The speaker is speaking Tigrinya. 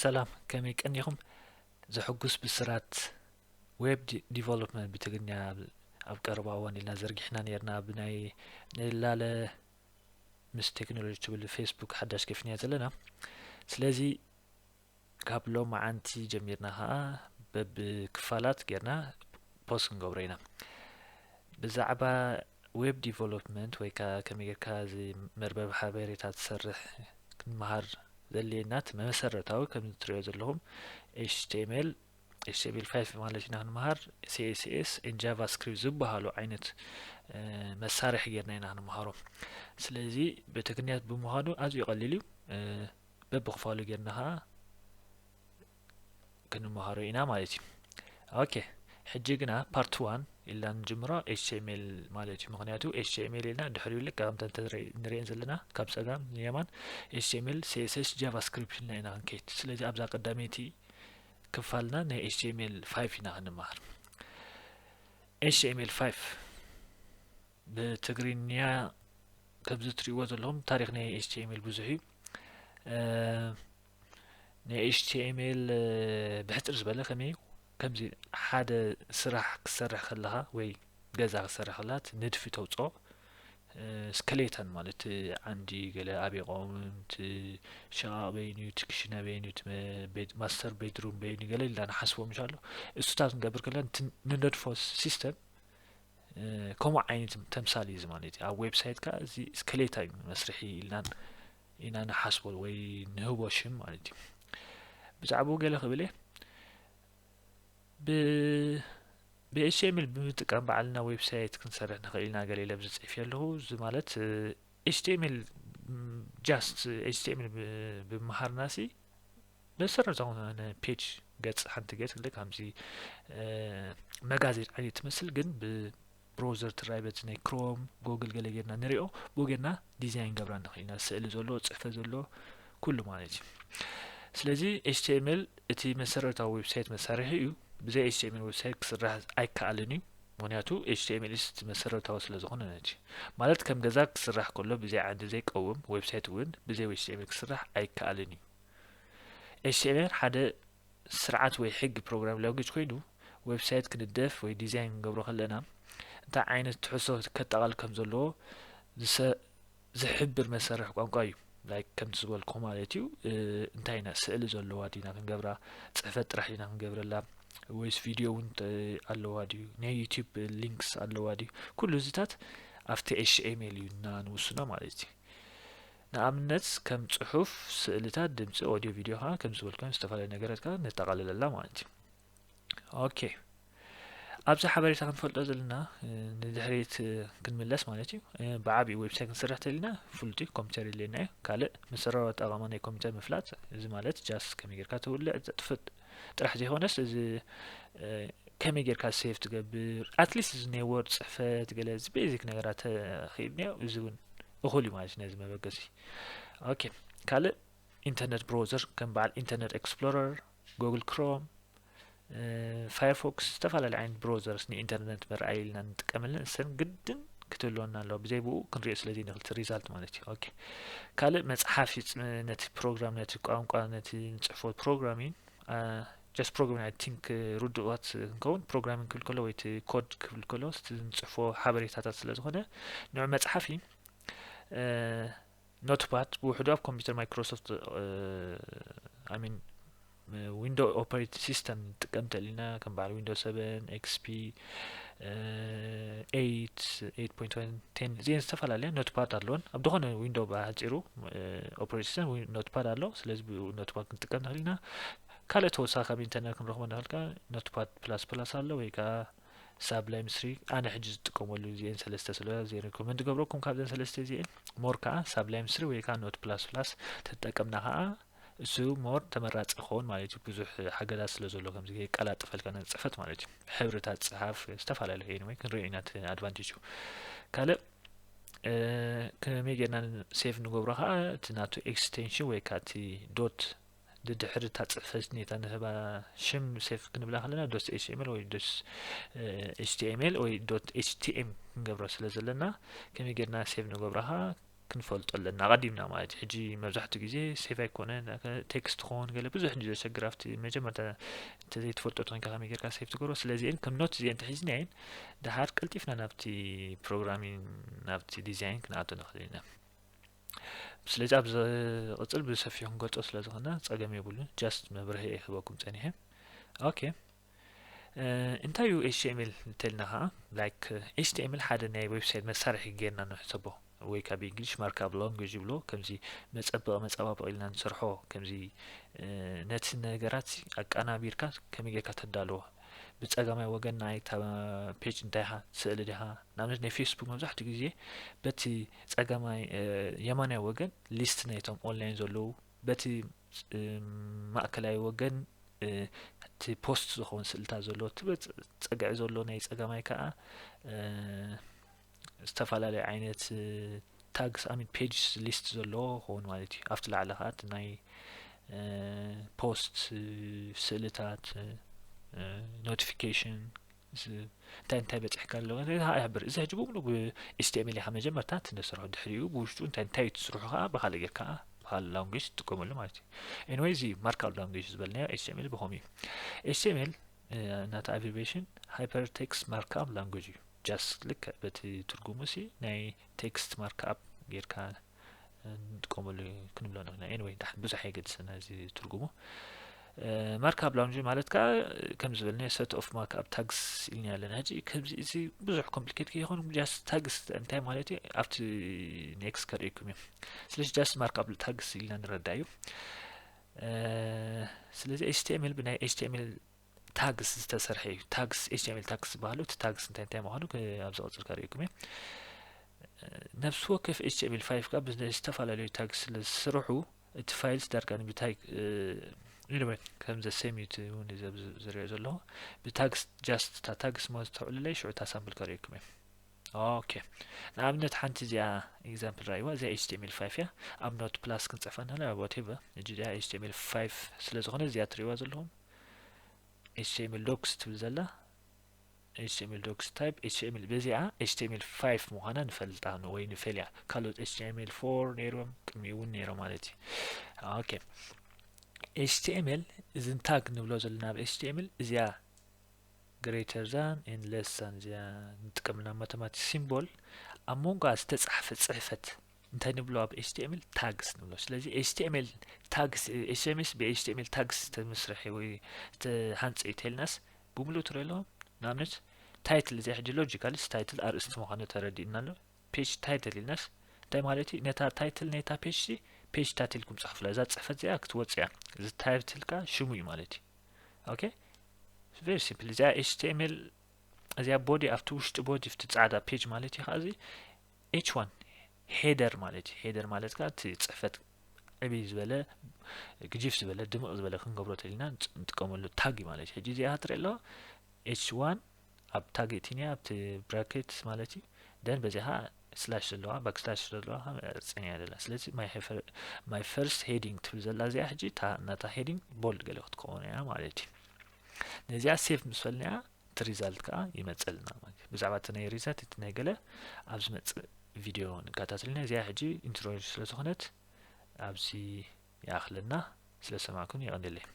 ሰላም፣ ከመይ ቀኒኹም? ዘሐጉስ ብስራት ዌብ ዲ- ዲቨሎፕመንት ብትግርኛ ኣብ ቀረባ እዋን ኢልና ዘርጊሕና ነርና። ብናይ ንላለ ምስ ቴክኖሎጂ ትብል ፌስቡክ ሓዳሽ ከፊትና ዘለና። ስለዚ ካብ ሎማዓንቲ ጀሚርና ከዓ በብክፋላት ጌርና ፖስት ክንገብሮ ኢና። ብዛዕባ ዌብ ዲቨሎፕመንት ወይ ከዓ ከመይ ጌርካ እዚ መርበብ ሓበሬታ ትሰርሕ ክንመሃር ዘድልየና እቲ መሰረታዊ ከምዚ ትሪኦ ዘለኹም ኤች ቲ ኤም ኤል ኤች ቲ ኤም ኤል ፋይቭ ማለት ኢና ክንመሃር። ሲ ኤስ ኤስ ን ጃቫስክሪፕት ዝበሃሉ ዓይነት መሳርሒ ጌርና ኢና ክንመሃሮም። ስለዚ ብትግርኛ ብምዃኑ ኣዝዩ ቀሊል እዩ። በብኽፋሉ ጌርና ከዓ ክንመሃሮ ኢና ማለት እዩ። ኦኬ፣ ሕጂ ግና ፓርት ዋን ኢልና ንጅምሮ ኤች ቲ ኤም ኤል ማለት እዩ። ምክንያቱ ኤች ቲ ኤም ኤል ኢልና ድሕሪኡ ልክዕ ከምተን ንሪኤን ዘለና ካብ ፀጋም ንየማን ኤች ቲ ኤም ኤል፣ ሲ ኤስ ኤስ፣ ጃቫስክሪፕት ኢልና ኢና ክንከይድ። ስለዚ ኣብዛ ቀዳመይቲ ክፋልና ናይ ኤች ቲ ኤም ኤል ፋይቭ ኢና ክንመሃር። ኤች ቲ ኤም ኤል ፋይቭ ብትግርኛ ከምዚ ትሪእዎ ዘለኹም ታሪኽ ናይ ኤች ቲ ኤም ኤል ብዙሕ እዩ። ናይ ኤች ቲ ኤም ኤል ብሕፅር ዝበለ ከመይ እዩ? ከምዚ ሓደ ስራሕ ክትሰርሕ ከለኻ ወይ ገዛ ክትሰርሕ ከለኻ እቲ ንድፊ ተውፅኦ፣ ስከሌተን ማለት እቲ ዓንዲ ገለ ኣበይ ይኸውን፣ እቲ ሸቓቕ በይኑ፣ እቲ ክሽነ በይኑ፣ እቲ ማስተር ቤድሩም በይኑ ገለ ኢልና ንሓስቦ ምሽ ኣሎ። እሱታት ንገብር ከለና እቲ ንነድፎ ሲስተም ከምኡ ዓይነት ተምሳል እዩ ማለት እዩ። ኣብ ዌብሳይትካ እዚ ስከሌታ እዩ መስርሒ ኢልና ኢና ንሓስቦ ወይ ንህቦ ሽም ማለት እዩ። ብዛዕባኡ ገለ ክብል እየ። ብ ብኤች ቲ ኤም ኤል ብምጥቃም ባዕልና ዌብሳይት ክንሰርሕ ንኽእል ኢና ገለ ኢለ ኣብዚ ጽሒፈ ኣለኹ። እዚ ማለት ኤች ቲ ኤም ኤል ጃስት ኤች ቲ ኤም ኤል ብምሃርና ሲ መሰረታዊ ዝኾነ ፔጅ ገጽ ሓንቲ ገጽ ልክ ከምዚ መጋዚን ዓይነት ትመስል ግን ብብሮዘር ትራይ በቲ ናይ ክሮም ጎግል ገለ ጌርና ንሪኦ ብኡ ጌርና ዲዛይን ገብራ ንኽእል ኢና። ስእሊ ዘሎ ጽሕፈት ዘሎ ኩሉ ማለት እዩ። ስለዚ ኤች ቲ ኤም ኤል እቲ መሰረታዊ ዌብሳይት መሳርሒ እዩ። ብዘይ ኤች ቲ ኤም ኤል ዌብሳይት ክስራሕ ኣይከኣልን እዩ። ምክንያቱ ኤች ቲ ኤም ኤል እቲ መሰረታዊ ስለ ዝኾነ ነቲ ማለት ከም ገዛ ክስራሕ ከሎ ብዘይ ዓንዲ ዘይቀውም ዌብሳይት እውን ብዘይ ኤች ቲ ኤም ኤል ክስራሕ ኣይከኣልን እዩ። ኤች ቲ ኤም ኤል ሓደ ስርዓት ወይ ሕጊ ፕሮግራም ላንጉጅ ኮይኑ ዌብሳይት ክንደፍ ወይ ዲዛይን ክንገብሮ ከለና እንታይ ዓይነት ትሕዝቶ ከጠቓል ከም ዘለዎ ዝሕብር መሰርሕ ቋንቋ እዩ። ላይክ ከምቲ ዝበልኩ ማለት እዩ። እንታይ ኢና ስእሊ ዘለዋ ዲና ክንገብራ፣ ፅሕፈት ጥራሕ ዲና ክንገብረላ ወይስ ቪድዮ እውን ኣለዋ ድዩ? ናይ ዩቲዩብ ሊንክስ ኣለዋ ድዩ? ኩሉ እዚታት ኣብቲ ኤች ቲ ኤም ኤል እዩ እና ንውስኖ ማለት እዩ። ንኣብነት ከም ፅሑፍ፣ ስእልታት፣ ድምፂ፣ ኦዲዮ፣ ቪድዮ ከዓ ከም ዝበልኩ ዝተፈላለዩ ነገራት ከዓ ነጠቓልለላ ማለት እዩ። ኦኬ፣ ኣብዚ ሓበሬታ ክንፈልጦ ዘለና ንድሕሪት ክንምለስ ማለት እዩ። ብዓቢኡ ዌብሳይት ክንሰርሕ ተልና ፍሉጥ ኮምፒውተር የድልየና እዩ። ካልእ መሰረታዊ ኣጠቓቕማ ናይ ኮምፒውተር ምፍላጥ፣ እዚ ማለት ጃስ ከመይ ጌርካ ተውልዕ ዘጥፍእ ጥራሕ ዘይኮነስ እዚ ከመይ ጌርካ ሴቭ ትገብር፣ ኣትሊስት እዚ ናይ ወርድ ፅሕፈት ገለ እዚ ቤዚክ ነገራት ተኽኢልናዮ እዚ እውን እኹል እዩ ማለት እዩ ነዚ መበገሲ። ኦኬ፣ ካልእ ኢንተርነት ብሮዘር ከም በዓል ኢንተርነት ኤክስፕሎረር፣ ጉግል ክሮም፣ ፋየርፎክስ ዝተፈላለዩ ዓይነት ብሮዘርስ ንኢንተርነት መርኣይ ኢልና ንጥቀመለን እሰን ግድን ክትህልወና ኣለዋ። ብዘይ ብኡ ክንሪኦ ስለ ዘይንኽእል እቲ ሪዛልት ማለት እዩ። ኦኬ፣ ካልእ መፅሓፍ ነቲ ፕሮግራም ነቲ ቋንቋ ነቲ ንፅሕፎ ፕሮግራሚን ጀስት ፕሮግራሚን ኣይ ቲንክ ርዱዋት ክንከውን ፕሮግራሚን ክብል ከሎ ወይ እቲ ኮድ ክብል ከሎ እቲ ንፅሕፎ ሓበሬታታት ስለ ዝኾነ ንዑ መፅሓፍ እዩ። ኖትፓድ ብውሕዱ ኣብ ኮምፒውተር ማይክሮሶፍት ሚን ዊንዶ ኦፐሬቲንግ ሲስተም ንጥቀም ተሊና ከም በዓል ዊንዶ ሰቨን፣ ኤክስፒ ኤይት፣ ኤይት ፖይንት ዋን፣ ቴን እዚአን ዝተፈላለያ ኖትፓድ ኣለወን። ኣብ ዝኾነ ዊንዶ ብኣሕፂሩ ኦፐሬቲንግ ሲስተም ኖትፓድ ኣሎ። ስለዚ ብኡ ኖትፓድ ክንጥቀም ንኽእል ኢና። ካልእ ተወሳኺ ካብ ኢንተርነት ክንረኽቦ ንኽእል ከዓ ኖትፓድ ፕላስ ፕላስ ኣሎ ወይ ከዓ ሳብላይም ስሪ ኣነ ሕጂ ዝጥቀመሉ እዚአን ሰለስተ ስለ እዚአን ሪኮመንድ ገብረኩም ካብዘን ሰለስተ እዚአን ሞር ከዓ ሳብላይም ስሪ ወይ ከዓ ኖት ፕላስ ፕላስ ተጠቀምና ከዓ እሱ ሞር ተመራፂ ክኸውን ማለት እዩ። ብዙሕ ሓገዛት ስለ ዘሎ ከምዚ የቀላጥፈልካ ነቲ ፅሕፈት ማለት እዩ። ሕብርታት ፅሓፍ ዝተፈላለዩ ኤኒወይ ክንሪኦ ኢና እቲ ኣድቫንቴጁ። ካልእ ከመይ ጌርና ሴቭ ንገብሮ ከዓ እቲ ናቱ ኤክስቴንሽን ወይ ከዓ እቲ ዶት ድድሕሪ እታ ፅሕፈት ኔታ ንህባ ሽም ሴፍ ክንብላ ከለና ዶት ኤች ቲ ኤም ኤል ወይ ዶት ኤች ቲ ኤም ኤል ወይ ዶት ኤች ቲ ኤም ክንገብሮ ስለ ዘለና ከመይ ጌርና ሴቭ ንገብራኻ ክንፈልጦ ኣለና ኣቐዲምና ማለት እዩ። ሕጂ መብዛሕትኡ ግዜ ሴቭ ኣይኮነን፣ ቴክስት ክኸውን ገለ ብዙሕ እንጂ ዘሸግር ኣብቲ መጀመርታ እንተዘይትፈልጦ ተኾይንካ ከመይ ጌርካ ሴቭ ትገብሮ። ስለዚአን ከም ኖት እዚአን እንተሒዝናየን ድሓር ቀልጢፍና ናብቲ ፕሮግራሚንግ ናብቲ ዲዛይን ክንኣቱ ንኽእል ኢና። ስለዚ ኣብ ዝቕጽል ብሰፊሑ ክንገልጾ ስለ ዝኾንና ጸገም የብሉን። ጃስት መብርሂ እየ ክህበኩም ጸኒሐ። ኦኬ እንታይ እዩ ኤች ቲ ኤም ኤል እንተልና ከዓ ላይክ ኤች ቲ ኤም ኤል ሓደ ናይ ዌብሳይት መሳርሒ ጌርና ንሕሰቦ ወይ ካብ እንግሊሽ ማርክኣፕ ላንጉጅ ይብሎ ከምዚ መጸበቕ መጸባበቕ ኢልና ንሰርሖ ከምዚ ነቲ ነገራት ኣቀናቢርካ ከመይ ጌርካ ተዳልዎ ብጸጋማይ ወገን ናይታ ፔጅ እንታይ ኢኻ ስእሊ ዲኻ ንኣብነት ናይ ፌስቡክ መብዛሕትኡ ግዜ በቲ ጸጋማይ የማናይ ወገን ሊስት ናይቶም ኦንላይን ዘለዉ በቲ ማእከላይ ወገን እቲ ፖስት ዝኸውን ስእልታት ዘለዎ እቲ ጸግዒ ዘሎ ናይ ጸጋማይ ከዓ ዝተፈላለዩ ዓይነት ታግስ ኣሚን ፔጅስ ሊስት ዘለዎ ክኸውን ማለት እዩ። ኣብቲ ላዕሊ ከዓ እቲ ናይ ፖስት ስእልታት ኖቲፊኬሽን እንታይ እንታይ በፂሕካ ኣለዎ ይሕብር። እዚ ሕጂ ብምሉ ብ ኤች ቲ ኤም ኤል ኢኻ መጀመርታ እቲ ነሰርሖ ድሕሪኡ ብውሽጡ እንታይ እንታይ ትስርሑ ከዓ ብካልእ ጌርካ ብካልእ ላንጉጅ ትጥቀመሉ ማለት እዩ። ኤኒወይ እዚ ማርክኣፕ ላንጉጅ ዝበልናዮ ኤች ቲ ኤም ኤል ብኸምኡ እዩ። ኤች ቲ ኤም ኤል ናቲ ኣብሪቬሽን ሃይፐር ቴክስት ማርክኣፕ ላንጉጅ እዩ። ጃስት ልክዕ በቲ ትርጉሙ ሲ ናይ ቴክስት ማርክኣፕ ጌርካ ንጥቀመሉ ክንብሎ ንኽእል ኢና። ኤኒወይ ዳሕን ብዙሕ ኣየገድሰና እዚ ትርጉሙ። ማርክኣፕ ላንጉጅ ማለት ከዓ ከም ዝበልናዮ ሰት ኦፍ ማርክኣፕ ታግስ ኢልና ኣለና። ሕጂ ከምዚ እዚ ብዙሕ ኮምፕሊኬት ከይኾን ጃስት ታግስ እንታይ ማለት እዩ ኣብቲ ኔክስት ከርእየኩም እዩ። ስለዚ ጃስት ማርክኣፕ ታግስ ኢልና ንረዳ እዩ። ስለዚ ኤች ቲ ኤም ኤል ብናይ ኤች ቲ ኤም ኤል ታግስ ዝተሰርሐ እዩ። ታግስ ኤች ቲ ኤም ኤል ታግስ ዝበሃሉ እቲ ታግስ እንታይ እንታይ ምዃኑ ኣብ ዝቐፅል ከርእየኩም እየ። ነብሲ ወከፍ ኤች ቲ ኤም ኤል ፋይቭ ካብ ዝተፈላለዩ ታግስ ስለ ዝስርሑ እቲ ፋይልስ ዳርጋ ንምታይ ኢንወይ ከም ዘ ሴም እዩ እውን እዚ ኣብዚ ዝሪኦ ዘለኹ ብታግስ ጃስት እታ ታግስ ሞ ዝተውዕልለይ ሽዑ እታ ሳምፕል ከርእየኩም እየ። ኦኬ ንኣብነት ሓንቲ እዚኣ ኤግዛምፕል ራእይዋ እዚኣ ኤች ቲ ኤም ኤል ፋይቭ እያ። ኣብ ኖት ፕላስ ክንፅሕፋ ንኽእል ወቴቨር። እዚኣ ኤች ቲ ኤም ኤል ፋይቭ ስለ ዝኾነ እዚኣ ትሪእዋ ዘለኹም ኤች ቲ ኤም ኤል ዶክስ ትብል ዘላ ኤች ቲ ኤም ኤል ዶክስ ታይፕ ኤች ቲ ኤም ኤል በዚኣ ኤች ቲ ኤም ኤል ፋይቭ ምዃና ንፈልጣ ወይ ንፈልያ። ካልኦት ኤች ቲ ኤም ኤል ፎር ነይሮም ቅድሚኡ እውን ነይሮም ማለት እዩ። ኦኬ ኤች ቲ ኤም ኤል እዝን ታግ ንብሎ ዘለና ኣብ ኤች ቲ ኤም ኤል እዚኣ ግሬተር ዛን ኤን ለስ ዛን እዚኣ ንጥቀመላ ማተማቲክስ ሲምቦል ኣብ መንጎኣ ዝተጻሕፈ ጽሕፈት እንታይ ንብሎ ኣብ ኤች ቲ ኤም ኤል ታግስ ንብሎ። ስለዚ ኤች ቲ ኤም ኤል ታግስ ኤች ቲ ኤም ኤል ብ ኤች ቲ ኤም ኤል ታግስ ዝተመስርሐ ወይ ዝተሃንጸ እዩ ተልናስ ብምሉእ ትሪኦ ኣለኹም። ንኣብነት ታይትል እዚኣ ሕጂ ሎጂካልስ ታይትል ኣርእስቲ ምዃኑ ተረዲእና ኣሎ። ፔጅ ታይትል ኢልናስ እንታይ ማለት እዩ? ነታ ታይትል ናይታ ፔጅ ሲ ፔጅ ታይትል ኢልኩም ጽሕፉላ። እዛ ጽሕፈት እዚኣ ክትወጽእ እያ። እዚ ታይትል ከኣ ሽሙ እዩ ማለት እዩ። ኦኬ very simple። እዚኣ ኤች ቲ ኤም ኤል እዚኣ ቦዲ ኣብቲ ውሽጢ ቦዲ ኣብቲ ጻዕዳ ፔጅ ማለት እዩ። ከኣ እዚ ኤች ዋን ሄደር ማለት እዩ። ሄደር ማለት ከኣ እቲ ጽሕፈት ዕብይ ዝበለ ግጅፍ ዝበለ ድምቕ ዝበለ ክንገብሮ ተሊና ንጥቀመሉ ታግ እዩ ማለት እዩ። ሕጂ እዚኣ ትርኢ ኣለዋ ኤች ዋን ኣብ ታግ እቲንያ ኣብቲ ብራኬት ማለት እዩ። ደን በዚኻ ስላሽ ዘለዋ ባክስላሽ ዘለዋ መርፀን እያ ዘላ። ስለዚ my first heading ትብል ዘላ እዚኣ ሕጂ ናታ ሄዲንግ ቦልድ ገለ ክትከውን እያ ማለት እዩ። ነዚኣ ሴቭ ምስ በልናያ እቲ ሪዛልት ከዓ ይመፀልና ማለት እዩ። ብዛዕባ እቲ ናይ ሪዛልት እቲ ናይ ገለ ኣብ ዝመፅእ ቪድዮ ንከታተልና። እዚኣ ሕጂ ኢንትሮዲክሽን ስለ ዝኾነት ኣብዚ ይኣኽለና። ስለ ሰማዕኩም የቐንየለይ።